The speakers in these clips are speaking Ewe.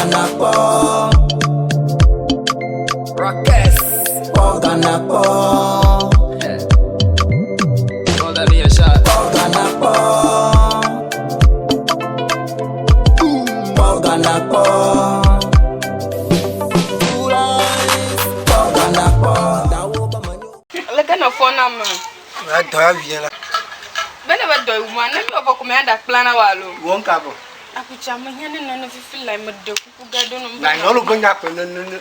Ghana kpɔ. Kpɔ Ghana kpɔ. Kpɔ Ghana kpɔ. Kpɔ Ghana kpɔ. Kpɔ Ghana kpɔ. Dawo be menyo. Leke nèfɔ nam? Edɔ ya wuyɛ la. Be ne be dɔ yi wuma, ne mi wɔ vɔ ko mea ɖa kpla na wò alo? Wɔ ŋka vɔ. Akutsa mehiã ne nane fifi lae meɖe kuku ge ɖo nɔ. Na nyɔnu be nya kpe ne ne ne.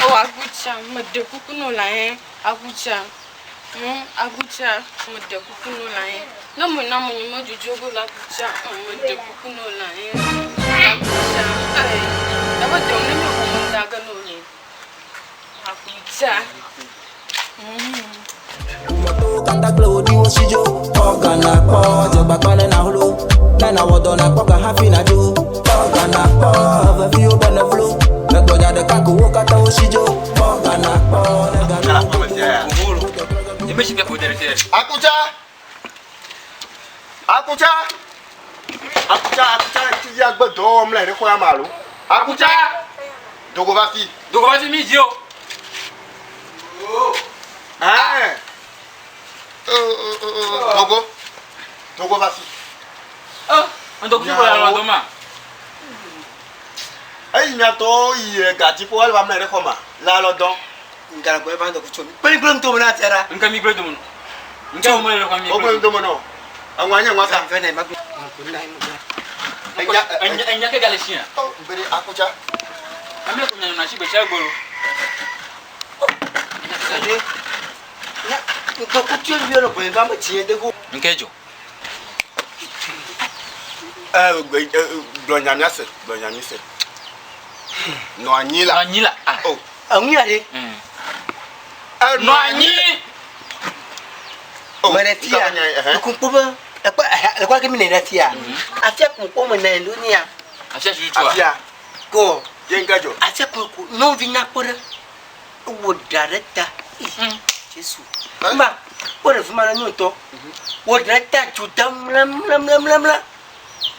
O akutsa meɖe kuku nɔ la hɛ akutsa hm akutsa meɖe kuku nɔ la hɛ ne me na me nye me dzodzo go la akutsa hm meɖe kuku nɔ la hɛ akutsa ee ebe dɔ ne mi wɔ me da ge nɔ le akutsa hm. Ƒometɔwo katã kple wo viwo si dzo. Kpɔ ga nàkpɔ, dze gbagba ne nàhlo. Ne nàwɔ dɔ nàkpɔ ga hafi nàdzo. Kpɔ ga nàkpɔ, veviwo be nèvlo. Le gbɔdza ɖeka ko wo katã wosi dzo. Kpɔ ga nàkpɔ, ne ga ɖo Akutsa! Akutsa! Akutsa, akutsa, ŋutsuvi agbe dɔ wɔm le ɖe xɔ ya me alo? Akutsa! Dogo va fi. Dogo va fi mi dzi o. Ɛɛ. Dogo. Dogo va fi. Ŋdɔkutsu kɔ le alɔ dɔ ma. Eyi miatɔwo yi gadziƒo ele va mlɛ ɖe xɔ ma le alɔ dɔm. Ngalagbe eva ŋdɔkutsu mi. Kpeli gblẽ ŋdome na tia ɖa. Ŋke mi gblẽ dome no. Ŋke wo mele xɔ mi. Wo gblẽ ŋdome no. Eŋua nye ŋua sa. Vɛ ne ma gblẽ. Enya Enya ke gale sia. Mbere akutsa. Ame ko nyanya na shi gbe sia gbe lo. Nya ŋdɔkutsu mi yɔ gblẽ va me tsi de go. Ŋke dzo. Ɛ gblɔ nya mía se. Gblɔ nya mi se. Nɔ anyi la. Nɔ anyi la. Ah. Oh. Eŋu ya ɖe. Nɔ anyi. Oh. Me ɖe fia. Ekunkpo be ekpɔ ekpɔ ke mi ne ɖe fia. Afia kunkpo me ne ɖo nia. Afia tutu a. Afia. Ko. Ye ŋke dzo. Afia kunkpo nyɔnuvi nyakpɔ ɖe. Ewɔ ɖa ɖe ta. Jesu. Ma kpɔ ɖe fi ma na nyɔnutɔ. Wɔ ɖa ɖe ta dzo da mlamlamlamlamla.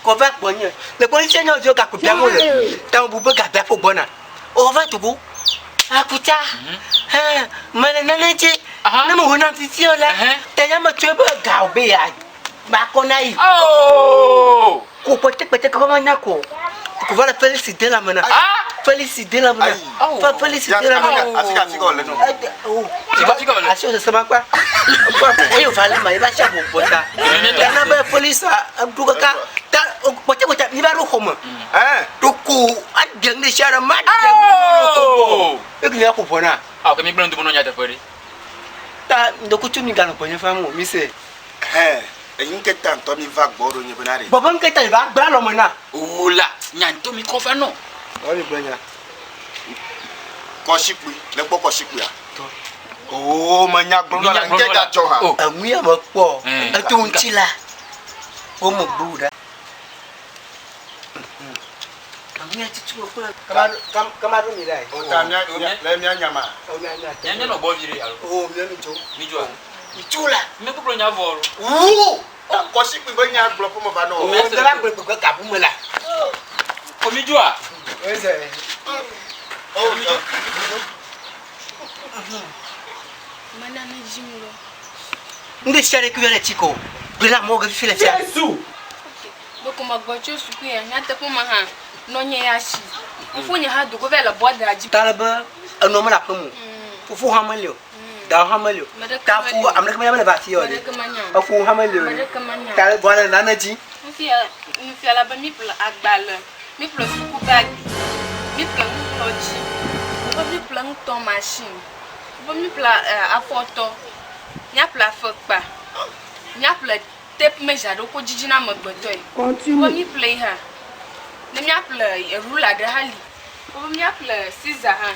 Kɔ va gbɔnye. Le gbɔ ŋuti nyɔnuviwo gaku biam wole. Ta wo bu be gabia ƒo gbɔna. O va dogo. Akutsa. Hã mele nane dzi. Ne me wɔ na fifi o la. Ta nya me tsɔe be ga o be ya ba kɔ na yi. Oh. Ko kpete kpete kɔ ma nya ko. Ko va le Felix de la me na. Felix de la me na. Fa Felix de la me na. Afika afika wòle nɔ. Asi o sese ma kpa. Eye wòva le ma ye va tsi abo bɔta. Tana be Felix eɖo kaka ta kpɔtɛ kpɔtɛ mi va ɖo xɔ me. Ɖo ko aɖe ŋɖe sia ɖe ma ɖe Oh. eke mi aƒo ʋɔ na. Awo ke mi gblẽ ŋdome nɔ nya teƒe ɖe. Ta ŋdɔkutsu mi ganɔ gbɔnye fam o mi se. Hɛn eyi ŋke ta ŋutɔ mi va gbɔ ɖo nye bena ɖe. Bɔbɔ ŋke ta yi va gblẽ alɔme na. O la nya ŋutɔ mi kɔ va nɔ. Wɔ mi gblẽ nya. Kɔshikpui le kpɔ kɔshikpuia. Oo me nya gblɔ la ŋke ga dzɔ hã. Enu ya me kpɔ eto ŋuti la wo me gbo ɖa. Enu ya tutu me kpɔ. Kama kama ɖo mi ɖa. O ta mia le mia nya ma. O mia nya. Mia nya nɔ gbɔ vi ɖe alo. O mia mi dzo. Mi dzoa. Mi tso la. Mi kpɔkplɔ nya vɔ lo. Wu. Kɔshikpui be nya gblɔ ƒe me va nɔ. O de la gblɔ gbegbe gabu me la. O mi dzoa. O ze. O mi dzo. Menane dzim lo. Ŋɖe sia ɖe ke le tsi ko. Gblẽ na amewo ge fifi le fia. Yesu. Ɖeko megbɔ tso suku ya nyateƒe me hã nɔnye ya si. Fofonye hã dogo va le bɔda dzi. Ta le be enɔ mele aƒe me o. Fofo hã meli o. Dawo hã meli o. Ta fo ame ɖeke menya be le va afi ya o ɖe. Efo hã meli o ɖe. Ta le vɔa le nane dzi. Nufiala be míƒle agbalẽ, míƒle suku bagi, míƒle nuŋlɔtsi, wobe míƒle nutɔ machine, wobe míƒle afɔtɔ, míaƒle afɔkpa, míaƒle tape measure ɖewo ko dzidzi na amegbetɔe. Wobe míƒle yi hã. Ne míaƒle ruler ɖe hã li. Wobe míaƒle scissor hã.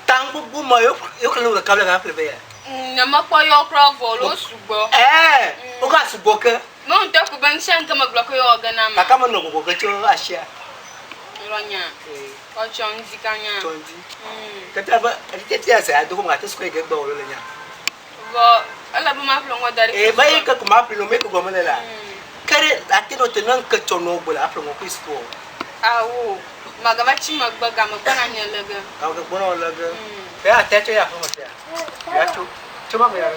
Ta gbogbo ma yo yo xlẽ wo ɖeka ɖeka ƒle be ya. Nyemekpɔ yɔ kura vɔ o, wo sugbɔ. Ɛɛ, wo ka sugbɔ ke. Me ŋutɔ ku be ŋutia ŋke megblɔ ke yɔ ge na ma. Kaka menɔ gbɔgbɔ ge tso asia. Lɔ nya. Ɔtsɔ ŋdi ka nya. Tsɔ ŋdi. Kete be etete ase ado ko mate sukue ge gbɔ wo le nya. Vɔ ele be maƒle ŋɔ da ɖi. Ee, be yi ke ko maƒle no me ko gɔme le la. Ke ɖe ate nɔ te ne ŋke tsɔ nɔ gbe la aƒle ŋɔ ku suku o. Awo. Magava tsi megbe game gbɔna nye le ge. Game gbɔna wo le ge. Ya ate tso ya aƒeme fia. Ya tso. Tso ma me ya.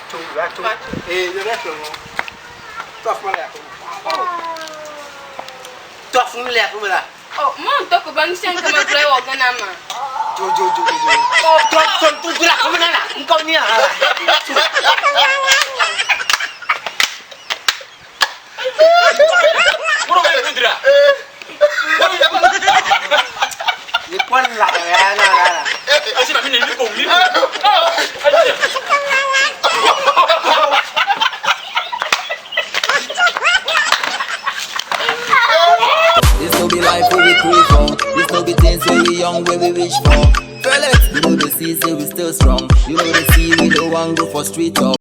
Tso ya tso. Ee, ya tso no. To afima le aƒeme. To afima le aƒeme la. Oh, mɔ ŋutɔ ko be nu sia nu ke megblɔ ewɔ ge na ma. Dzo dzo dzo dzo. To to to to le aƒeme na la. Ŋkɔ ni aha la. Ni kpɔ la ya na la la. Esi ma mi ne mi ko mi. This no be life wey we crave for. This no be things wey we young wey we wish for. Felix, you know the see say we still strong. You know the see we no one go for street talk.